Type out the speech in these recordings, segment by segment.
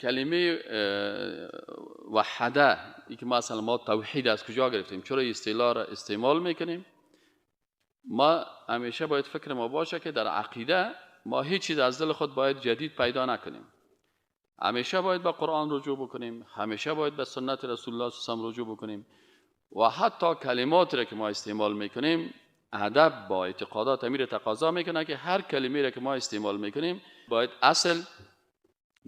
کلمه وحده ای که ما اصلا ما توحید از کجا گرفتیم، چرا اصطلاح را استعمال میکنیم؟ ما همیشه باید فکر ما باشه که در عقیده ما هیچ چیز از دل خود باید جدید پیدا نکنیم. همیشه باید به قرآن رجوع بکنیم، همیشه باید به سنت رسول الله صلی الله علیه و رجوع بکنیم و حتی کلمات را که ما استعمال میکنیم ادب با اعتقادات امیر تقاضا میکنه که هر کلمه را که ما استعمال میکنیم باید اصل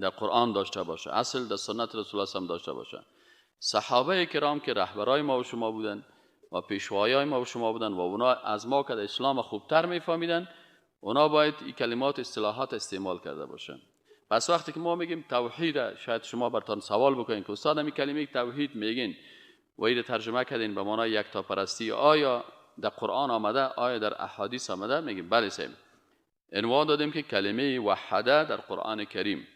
در قرآن داشته باشه، اصل در سنت رسول الله صلی داشته باشه. صحابه کرام که رهبرای ما و شما بودن و پیشوایای ما و شما بودن و اونا از ما که اسلام خوبتر میفهمیدن، اونا باید این کلمات اصطلاحات استعمال کرده باشن. پس وقتی که ما میگیم توحید، شاید شما براتون سوال بکنین که استاد این کلمه توحید میگین و این ترجمه کردین به معنای یکتاپرستی، آیا در قرآن آمده، آیا در احادیث آمده؟ میگیم بله سیم. عنوان دادیم که کلمه وحده در قرآن کریم،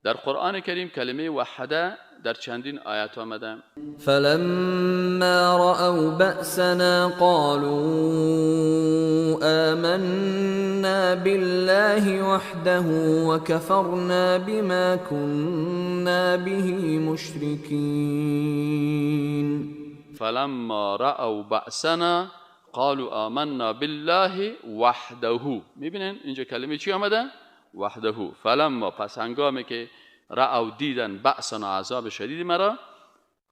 در قرآن کریم کلمه وحده در چندین آیات آمده. فلما رأوا بأسنا قالوا آمنا بالله وحده وكفرنا بما كنا به مشركين. فلما رأوا بأسنا قالوا آمنا بالله وحده. میبینن اینجا کلمه چی آمده؟ وحده. فلما، پس هنگامی که رأوا دیدن، بأسنا عذاب شدید مرا،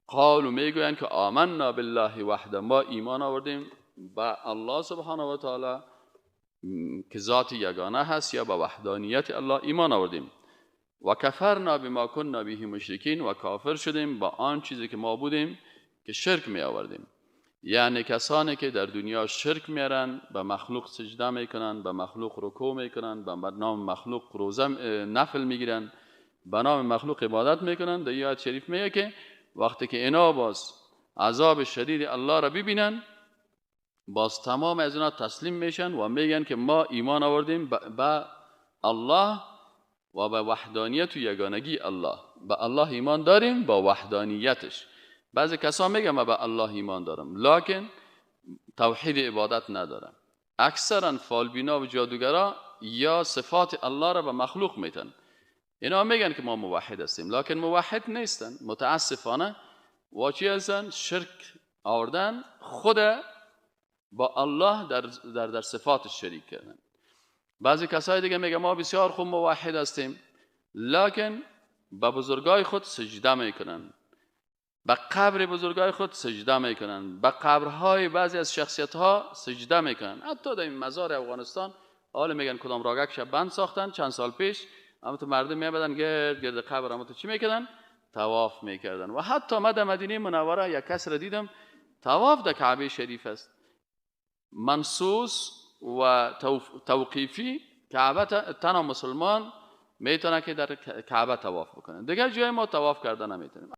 قالوا میگویند که آمنا بالله وحده، ما ایمان آوردیم به الله سبحانه و تعالی که ذات یگانه هست، یا به وحدانیت الله ایمان آوردیم. و کفرنا بما كنا به مشرکین، و کافر شدیم با آن چیزی که ما بودیم که شرک می آوردیم. یعنی کسانی که در دنیا شرک میارن، به مخلوق سجده میکنن، به مخلوق رکوع میکنن، به نام مخلوق روزه نفل میگیرن، به نام مخلوق عبادت میکنن، در آیات شریف میگه که وقتی که اینا باز عذاب شدید الله را ببینن، باز تمام از اینا تسلیم میشن و میگن که ما ایمان آوردیم به الله و به وحدانیت و یگانگی الله، به الله ایمان داریم با وحدانیتش. بعضی کسا میگن من به الله ایمان دارم لکن توحید عبادت ندارم. اکثرا فالبینا و جادوگرا یا صفات الله را به مخلوق میتن. اینا میگن که ما موحد هستیم لکن موحد نیستن متاسفانه. و چی هستن؟ شرک آوردن، خود با الله در صفات شریک کردن. بعضی کسای دیگه میگن ما بسیار خوب موحد هستیم لکن به بزرگای خود سجده میکنن، به قبر بزرگای خود سجده میکنن، به قبرهای بعضی از شخصیت ها سجده میکنن. حتی در این مزار افغانستان حالا میگن کدام راگک شب بند ساختن چند سال پیش، اما تو مردم میبدن گرد گرد قبر، اما تو چی میکردن؟ طواف میکردن. و حتی ما در مدینه منوره یک کس را دیدم طواف در کعبه شریف است، منصوص و توقیفی کعبه، تنها مسلمان میتونه که در کعبه طواف بکنه، دیگر جای ما طواف کردن نمیتونیم.